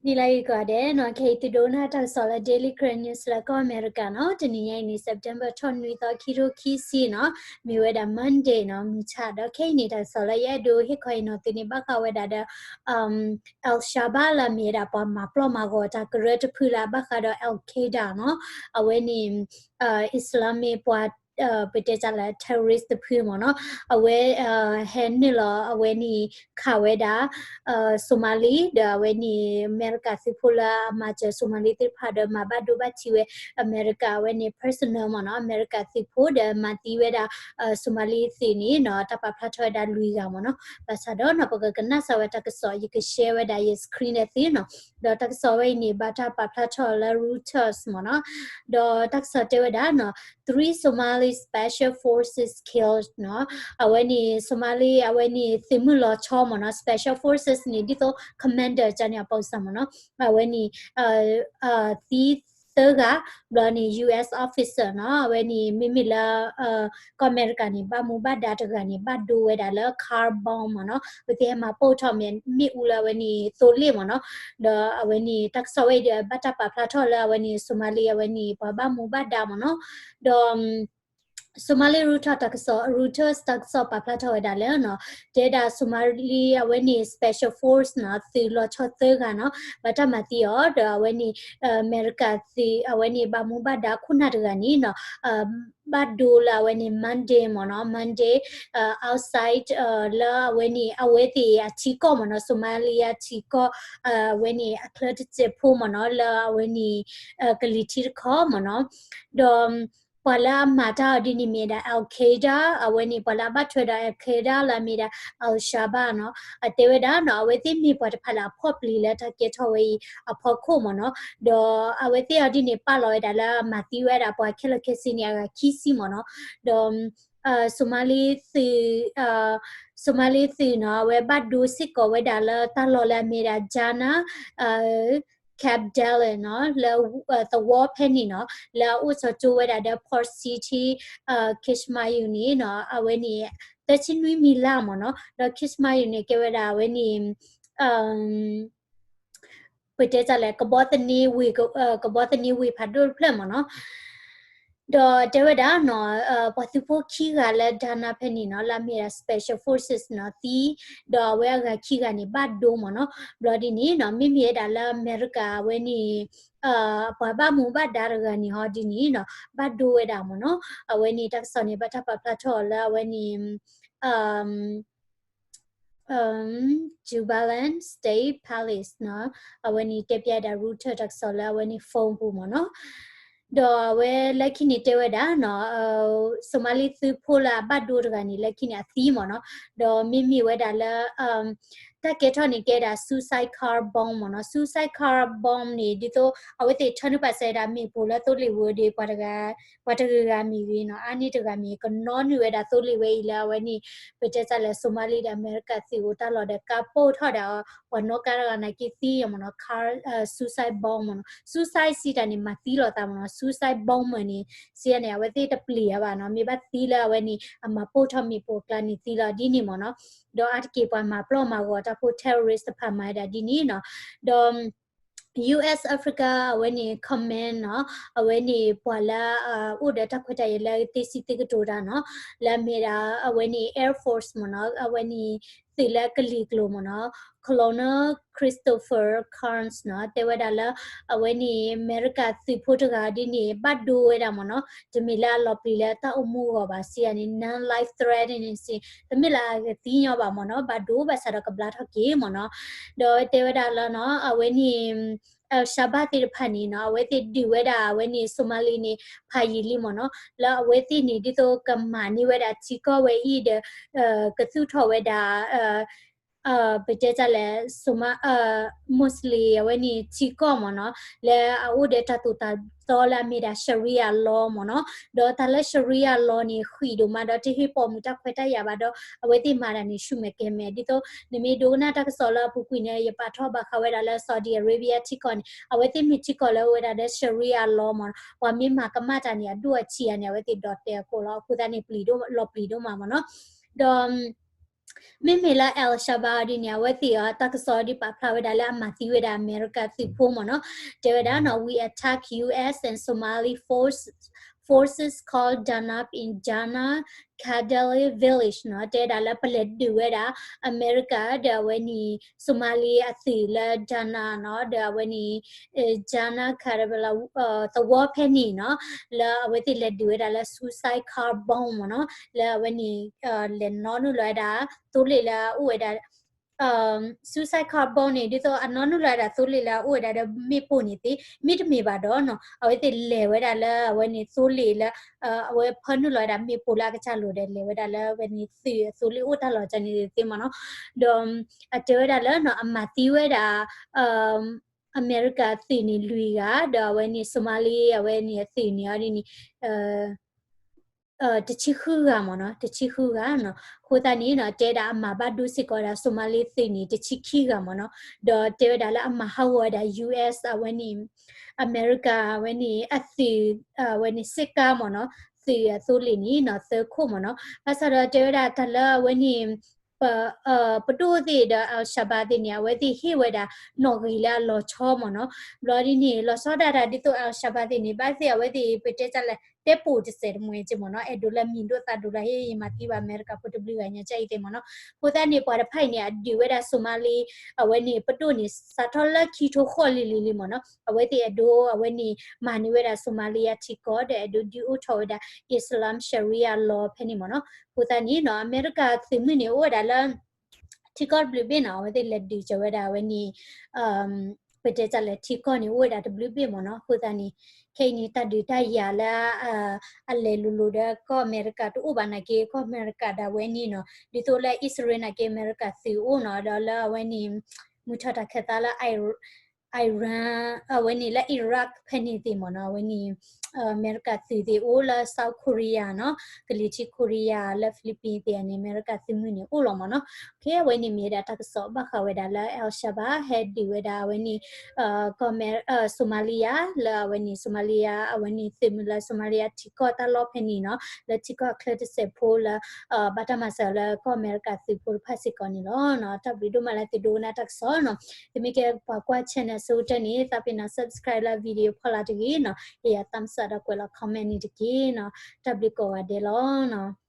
နံၤလၢအဂ့ၤကိးဂၤဒဲးနီၤ, ခဲအံၤသုဒိကနၣ်တၢ်ကစီၣ်လၢ Daily Karen News လၢကီၢ်အမဲရကၤနီၤ, တနံၤညါအံၤန့ၣ် September ထီၣ်နွံသီ ခံထိခံဆံနီၤ, မ့ၢ်ဝဲဒၣ် Monday နီၤ, မုၢ်ဆၣ်, ဒီးခဲအံၤန့ၣ် တၢ်ကစီၣ်လၢယအဲၣ်ဒိးဟ့ၣ်ခီအံၤနီၤသုန့ၣ် ဘၣ်ဃးဝဲဒၣ်ဒီး Al-Shabaab လၢအမ့ၢ်ဝဲဒၣ်ပှၤမၤပျီၢ်မၤဂီၤတၢ်ကရၢတဖုလၢအဘၣ်ဃးဒီး Al Qaeda နီၤ, အဝဲန့ၣ် Islamic ပှၤ ပတဲတၢ်လၢ terrorist တဖုမ့ၢ်နီၤ, အဝဲ ဟဲနုာ်လီၤအဝဲန့ၣ်ခးဝဲဒၣ် Somali ဒီးအဝဲန့ၣ် အမဲရကၤသုးဖိလၢအမၤစၢၤ Somali သ့ၣ်တဖၣ်ဒီးမၤဘၣ်ဒိဘၣ်ထံးဝဲ အမဲရကၤအဝဲန့ၣ် personnel မ့ၢ်နီၤ, အမဲရကၤသုးဖိဒီးမၤသံဝဲဒၣ် Somali သုးန့ၣ်နီၤ, တၢ်ပာ်ဖျါထီၣ်ဝဲဒၣ်လွံၢ်ဂၤမ့ၢ်နီၤ, ဘၣ်ဆၣ်ဒီးနီၤ ပကကနၣ်စၢၤဝဲတၢ်ကစီၣ် ယက share ဝဲဒၣ်ယ screen ဒီးသုနီၤ, ဒီးတၢ်ကစီၣ်ဝဲအံၤန့ၣ် ဘၣ်တၢ်ပာ်ဖျါထီၣ်လၢ Reuters မ့ၢ်နီၤ, ဒီးတၢ်ကစီၣ်တဲဝဲဒၣ်နီၤ three Somali special forces killed နီၤ, အဝဲန့ၣ် Somali အဝဲန့ၣ်သုးမုၢ်လီၤဆီမ့ၢ်နီၤ, special forces န့ၣ် ဒ်သိး commander ကန့ၣ်အပိစၢ်မ့ၢ်နီၤ, အဝဲန့ၣ် သံသၢဂၤ, ဘျီန့ၣ် US officer နီၤ, အဝဲန့ၣ်မ့မ့ၢ်လၢ ကီၢ်အမဲရကၤန့ၣ် ဘၣ်မူဘၣ်ဒါတဂၤန့ၣ် ဘၣ်ဒိဝဲဒၣ်လၢ car bomb မ့ၢ်နီၤ, အဝဲသ့ၣ်ဟဲမၤပိၢ်ထီၣ်မ့ၢ်မ့ၣ်အူလၢအဝဲန့ၣ်သိလ့ၣ်မ့ၢ်နီၤ, ဒီးအဝဲန့ၣ် တၢ်ကစီၣ်ဝဲအံၤဒီး ဘၣ်တၢ်ပာ်ဖျါထီၣ်လၢအဝဲန့ၣ် Somali အဝဲန့ၣ် ပှၤဘၣ်မူဘၣ်ဒါမ့ၢ်နီၤ, ဒီး Somali Reuters တၢ်ကစီၣ် Reuters တၢ်ကစီၣ်ပာ်ဖျါထီၣ်ဝဲဒၣ်လၢနီၤ, တဲဒၣ် Somali အဝဲန့ၣ် special force နီၤ, သုးလီၤဆီသၢဂၤနီၤ, ဘၣ်တၢ်မၤသံအီၤ ဒီးအဝဲန့ၣ် အမဲရကၤသုး အဝဲန့ၣ်ဘၣ်မူဘၣ်ဒါခိၣ်နၢ်တဂၤန့ၣ်နီၤ, ဘၣ်ဒိလၢအဝဲန့ၣ် Monday မ့ၢ်နီၤ, Monday outside လၢအဝဲန့ၣ် အဝဲသ့ၣ်အထံကီၢ်မ့ၢ်နီၤ, Somali အထံကီၢ် အဝဲန့ၣ်အချၢတစဲးဖိမ့ၢ်နီၤ, လၢအဝဲန့ၣ် ကလံၤထံးတခီမ့ၢ်နီၤ, ဒီး ပှၤလၢအမၤတၢ်အီၤဒ်န့ၣ်မ့ၢ်ဒၣ် Al Qaeda အဝဲန့ၣ် ပှၤလၢအဘၣ်ထွဲဒီး Al Qaeda လၢအမ့ၢ်ဒၣ် Al Shabaab နီၤ, အတဲဝဲဒၣ်နီၤ, အဝဲသ့ၣ်မ့ၢ်ပှၤတဖၣ်လၢအဖီၣ်ပျံၤလၢတၢ်ကဲထီၣ်ဝဲအံၤအဖီခိၣ်မ့ၢ်နီၤ, ဒီးအဝဲသ့ၣ်အီၤဒ်န့ၣ် ပာ်လီၤဝဲဒၣ်လၢမၤသံဝဲဒၣ်ပှၤခဲလၢာ်ခဲဆ့န့ၣ် အဂၤခံဆံမ့ၢ်နီၤ, ဒီး Somali သုး Somali သုးနီၤ, အဝဲဘၣ်ဒိစ့ၢ်ကီးဝဲဒၣ်လၢတၢ်လီၢ်လၢအမ့ၢ်ဒၣ် Jana Cabdalla နီၤ, လၢသဝီဖဲန့ၣ်နီၤ, လၢအအိၣ်ဆိးကၠိဝဲဒၣ်ဒီး Port City Kismayu န့ၣ်နီၤ, အဝဲန့ၣ် သၢဆံနွံမံၤလၢ်မ့ၢ်နီၤ, ဒီး Kismayu န့ၣ် ကဲဝဲဒၣ်အဝဲန့ၣ် ပတဲတၢ်လဲၣ် ကဘီသန့ဝ့ၢ် ကဘီသန့ဝ့ၢ်ဖးဒိၣ်တဖျၢၣ်မ့ၢ်နီၤ, ဒီးတဲဝဲဒၣ်နီၤ, ပှၤသုးဖိခံဂၤလၢ Jana ဖဲန့ၣ်နီၤ, လၢအမ့ၢ်ဒၣ် special forces နီၤ သံ, ဒီးအဝဲအဂၤခံဂၤန့ၣ် ဘၣ်ဒိမ့ၢ်နီၤ, ဘျီဒ်န့ၣ်နီၤ, မ့မ့ၢ်ဝဲဒၣ်လၢအမဲရကၤအဝဲန့ၣ် ပှၤဘၣ်မူဘၣ်ဒါတဂၤန့ၣ်ဟီဒ်န့ၣ်နီၤ, ဘၣ်ဒိဝဲဒၣ်မ့ၢ်နီၤ, အဝဲန့ၣ်တၢ်ကစီၣ်န့ၣ် ဘၣ်တၢ်ပာ်ဖျါထီၣ်အီၤလၢအဝဲန့ၣ် Jubaland State Police နီၤ, အဝဲန့ၣ်တဲဖျါဒၣ် Reuters တၢ်ကစီၣ်လၢအဝဲန့ၣ် phone ပူၤမ့ၢ်နီၤ, ဒီးအဝဲလၢခံန့ၣ်တဲဝဲဒၣ်နီၤ, Somali သုးဖိလၢအဘၣ်ဒိတဂၤန့ၣ် လၢခံန့ၣ်အသံမ့ၢ်နီၤ, ဒီးမ့မ့ၢ်ဝဲဒၣ်လၢ တၢ်ကဲထီၣ်န့ၣ်ကဲဒၣ် suicide car bomb မ့ၢ်နီၤ, suicide car bomb န့ၣ် ဒ်သိး အဝဲသ့ၣ်ထၢနုာ်ပာ်စၢၤဒၣ်မ့ၣ်ပိၢ်လၢသိလ့ၣ်ဝဲဒီး ပှၤတဂၤဂၤမ့ၢ်ဂ့ၤနီၤ, အါန့ၢ်တဂၤမ့ၢ် ကနီနုာ်ဝဲဒၣ်သိလ့ၣ်ဝဲအံၤလၢအဝဲန့ၣ် ပတဲတၢ်လၢ Somali ဒီးအမဲရကၤသုးအိၣ်တၢ်လီၢ်ဒီး ကါပိၢ်ထီၣ်ဒၣ်အီၤ ပှၤနီၣ်ကါတဂၤနာ်က့သံအီၤမ့ၢ်နီၤ, car suicide bomb မ့ၢ်နီၤ, suicide စံးတၢ်န့ၣ် မၤသံလိာ်သးမ့ၢ်နီၤ, suicide bomber န့ၣ် စံးတၢ်န့ၣ် အဝဲသ့ၣ်တပျံၤအါဘၣ်နီၤ, မ့ၢ်ဘၣ်သံလၢအဝဲန့ၣ် အမၤပိၢ်ထီၣ်မ့ၣ်ပိၢ်အကျါန့ၣ်သံလီၤဒ်န့ၣ်မ့ၢ်နီၤ, ဒီးအါတက့ၢ်ပှၤမၤပျီၢ်မၤဂီၤတၢ်ဖိ terrorist တဖၣ်မၤဝဲဒၣ်ဒ်န့ၣ်နီၤ, ဒီး US Africa အဝဲန့ၣ် command နီၤ, အဝဲန့ၣ်ပှၤလၢအအိၣ်ဒီးတၢ်ခွဲးတၢ်ယာ်လၢသ့စံးသ့ကတိၤတၢ်နီၤ, လၢအမ့ၢ်ဒၣ်အဝဲန့ၣ် Air Force မ့ၢ်နီၤ, အဝဲန့ၣ်သုးလၢကလံၤကျိၤမ့ၢ်နီၤ, Colonel Christopher Carnes နီၤ, တဲဝဲဒၣ်လၢ အဝဲန့ၣ် အမဲရကၤသုးဖိတဂၤဒ်န့ၣ် ဘၣ်ဒိဝဲဒၣ်မ့ၢ်နီၤ, တမ့ၢ်လၢအလီၤပျံၤလၢတၢ်အိၣ်မူအဂီၢ်ဘၣ် စံးယၤန့ၣ် non-life threatening စံး, တမ့ၢ်လၢအကသံညီဘၣ်မ့ၢ်နီၤ, ဘၣ်ဒိဘၣ်ဆၣ်ဒီးကဘျါထီၣ်က့ၤမ့ၢ်နီၤ, ဒီးတဲဝဲဒၣ်လၢနီၤ အဝဲန့ၣ် Al-Shabaab သ့ၣ်တဖၣ်န့ၣ်နီၤ အဝဲသ့ၣ်ဒုးဝဲဒၣ်အဝဲန့ၣ် Somali န့ၣ် ဖးယံာ်လံမ့ၢ်နီၤ, လၢအဝဲသ့ၣ်န့ၣ် ဒ်သိးကမၤန့ၢ်ဝဲဒၣ်ထံကီၢ်ဝဲအံၤဒီး ကသူၣ်ထီၣ်ဝဲဒၣ် ပတဲတၢ်လဲၣ် Somali Muslim အဝဲန့ၣ်ထံကီၢ်မ့ၢ်နီၤ, လၢအအိၣ်ဒီးတၢ်သိၣ်တၢ်သီလၢအမ့ၢ်ဒၣ် Sharia law မ့ၢ်နီၤ, ဒီးတၢ်လၢ Sharia law န့ၣ် ဃံးဒိၣ်မးဒီးတဟ့ၣ်ပိာ်မုၣ်တၢ်ခွဲးတၢ်ယာ်ဘၣ်ဒီး အဝဲသ့ၣ်မၤတၢ်န့ၣ် ဆူၣ်မဲာ်ကဲၤမဲာ် ဒ်သိး နမ့ၢ်ဒိကနၣ်တၢ်ကစီၣ်လၢအပူၤကွံာ်န့ၣ် ယပာ်ထီၣ်ဘၣ်ဃးဝဲဒၣ်လၢ Saudi Arabia ထံကီၢ်န့ၣ် အဝဲသ့ၣ်မ့ၢ်ထံကီၢ်လၢအအိၣ်ဝဲဒၣ်ဒီး Sharia law မ့ၢ်နီၤ, ပှၤမ့ၢ်မၤကမၣ်တၢ်န့ၣ် အဒိၣ်အဆံးဧါန့ၣ် အဝဲသ့ၣ်ဒီးတဲအကိာ်လီၤ, အဃိသတးန့ၣ် ပျံၤဒိၣ်လီၤပျံၤဒိၣ်မးမ့ၢ်နီၤ, ဒီး မ့မ့ၢ်လၢ Al Shabaab ဒ်န့ၣ် အဝဲသ့ၣ်အတၢ်ကစီၣ်ဒ်ပာ်ဖျါဝဲဒၣ်လၢအမၤသံဝဲဒၣ်အမဲရကၤသုးဖိမ့ၢ်နီၤ, တဲဝဲဒၣ်နီၤ we attack U S and Somali force forces called Danab in Jana Kadali village နီၤ, တဲဝဲဒၣ်လၢပလဲၤဒုးဝဲဒၣ် အမဲရကၤဒီးအဝဲန့ၣ် Somali အသုးလၢ Jana နီၤ, ဒီးအဝဲန့ၣ် Jana Kadali သဝီဖဲန့ၣ်နီၤ, လၢအဝဲသ့ၣ်လဲၤဒုးဝဲဒၣ်လၢ suicide car bomb မ့ၢ်နီၤ, လၢအဝဲန့ၣ် လဲၤနီၣ်နုာ်လီၤဝဲဒၣ် သိလ့ၣ်လၢအအိၣ်ဝဲဒၣ် suicide car bomb န့ၣ် ဒ်သိးအနီၣ်နုာ်လီၤဝဲဒၣ်သိလ့ၣ်လၢအအိၣ်ဝဲဒၣ်ဒီးမ့ၣ်ပိၢ်န့ၣ်သ့, မ့တမ့ၢ်ဘၣ်ဒီးနီၤ အဝဲသ့ၣ်လဲၤဝဲဒၣ်လၢအဝဲန့ၣ်သိလ့ၣ်လၢ အဝဲဖၢနုာ်လီၤဝဲဒၣ်မ့ၣ်ပိၢ်လၢအကစၢ်လိၤဒီး လဲၤဝဲဒၣ်လၢအဝဲန့ၣ်သုးအသိလ့ၣ်အိၣ်တၢ်လီၢ်ကန့ၣ်သ့မ့ၢ်နီၤ, ဒီးအတဲဝဲဒၣ်လၢနီၤ အမၤသံဝဲဒၣ် အမဲရကၤသုးန့ၣ်လွံၢ်ဂၤ, ဒီးအဝဲန့ၣ် Somali အဝဲန့ၣ်အသုးန့ၣ်အီၤဒ်န့ၣ် တဆံဃုဂၤမ့ၢ်နီၤ, တဆံဃုဂၤနီၤ, အဃိသတးန့ၣ်နီၤ တဲဒၣ်အမၤဘၣ်ဒိစ့ၢ်ကီးဝဲဒၣ် Somali သုးန့ၣ် တဆံခံဂၤမ့ၢ်နီၤ, ဒီးတဲဝဲဒၣ်လၢအမၤဟးဂီၤဝဲဒၣ် U S အဝဲန့ၣ် အမဲရကၤအဝဲန့ၣ်အသုး အဝဲန့ၣ်စစ်ကားမ့ၢ်နီၤ, သုးအသိလ့ၣ်န့ၣ်နီၤ သၢခိၣ်မ့ၢ်နီၤ, ဘၣ်ဆၣ်ဒီးတဲဝဲဒၣ်တၢ်လၢအဝဲန့ၣ် ပ ပဒိၣ်သ့ၣ်ဒီး Al Shabaab သ့ၣ်န့ၣ် အဝဲသ့ၣ်ဟ့ၣ်ဝဲဒၣ်နီၣ်ဂံၢ်လၢအလီၤဆီမ့ၢ်နီၤ, ဘျီဒ်န့ၣ် လီၤဆီဒၣ်တၢ်ဒ်သိး Al Shabaab သ့ၣ်န့ၣ် ဘၣ်သ့ၣ်အဝဲသ့ၣ် ပတဲတၢ်လဲၣ် တဲပိာ်တစဲးတမှဲၤက့မ့ၢ်နီၤ, အဲၣ်ဒိးလၢမံၤဒိၣ်သးဒိၣ်လၢဟ့ၣ် ယမၤသံဘၣ်အမဲရကၤဖိတဘျုးဂၤ ညါကၠၢ်အံၤသ့ၣ်မ့ၢ်နီၤ, အဃိသတးန့ၣ် ပှၤတဖၣ်အံၤန့ၣ် အဒုးဝဲဒၣ် Somali အဝဲန့ၣ် ပဒိၣ်န့ၣ် စးထီၣ်လၢခံထိဃီလံၤလံၤလံမ့ၢ်နီၤ, အဝဲသ့ၣ်အဲၣ်ဒိး အဝဲန့ၣ် မၤန့ၢ်ဝဲဒၣ် Somali အထံကီၢ် ဒီးအဲၣ်ဒိးဒုးအိၣ်ထီၣ်ဝဲဒၣ် Islam Sharia law ဖဲန့ၣ်မ့ၢ်နီၤ, အဃိသတးန့ၣ်နီၤ အမဲရကၤသုးမုၢ်န့ၣ် အိၣ်ဝဲဒၣ်လၢ ထံကီၢ်တဘျုးဘ့ၣ်နီၤ, အဝဲသ့ၣ်လဲၤဒုးကၢၤဝဲဒၣ်အဝဲန့ၣ် ပတဲတၢ်လဲၣ် ထံကီၢ်န့ၣ် အိၣ်ဝဲဒၣ်တဘျုးဘ့ၣ်မ့ၢ်နီၤ, အဃိသတးန့ၣ် ခဲအံၤန့ၣ် တၢ်ဒုးတၢ်ယၤလၢ အလဲၤလိၤလိၤဒီးကီၢ်အမဲရကၤတအိၣ်ဘၣ်နာ်က့ ကီၢ်အမဲရကၤဒၣ်ဝဲန့ၣ်နီၤ, ဒ်သိးလၢအံၣ်စရ့လးနာ်က့ အမဲရကၤသုးအိၣ်နီၤ, ဒီးလၢအဝဲန့ၣ် မုၢ်ထီၣ်တၢ်ခၢၣ်သးလၢ Iran အဝဲန့ၣ်လၢ Iraq ဖဲန့ၣ်သ့ၣ်မ့ၢ်နီၤ, အဝဲန့ၣ် အမဲရကၤသုးသ့ၣ်အိၣ်လၢ South Korea နီၤ, ကလံၤထံး Korea လၢ Philippines သ့ၣ်န့ၣ် အမဲရကၤသုးမုၢ်န့ၣ်အိၣ်လီၤမ့ၢ်နီၤ, အဝဲန့ၣ်မ့ၢ်ဝဲဒၣ်တၢ်ကစီၣ်ဘၣ်ဃးဝဲဒၣ်လၢ Al Shabaab ဟဲဒုးဝဲဒၣ်အဝဲန့ၣ် Somalia လၢအဝဲန့ၣ် Somalia အဝဲန့ၣ်သုးမုၢ်လၢ Somalia ထံကီၢ်တၢ်လီၢ်ဖဲန့ၣ်နီၤ, လၢထံကီၢ်အချၢတစဲးဖိလၢ ဘၣ်တၢ်မၤစၢၤလၢကီၢ်အမဲရကၤသုးဖိတဖၣ်စ့ၢ်ကီးန့ၣ်လီၤ. တၢ်ဘျုးဒိၣ်မးလၢသုဒိကနၣ်တၢ်ကစီၣ်နီၤ, သုမ့ၢ်ကဲပှၤကွၢ် channel အဆိကတၢၢ်န့ၣ် သးပ့ၤနီၤ subscribe လၢ video ဖီလာ်တဂ့ၤနီၤ, ဟ့ၣ်ယၤ thumbs up ဒီးကွဲးလီၤ comment န့ၣ်တက့ၢ်နီၤ, တၢ်ဘျုးကိးဂၤဒဲးလီၤနီၤ.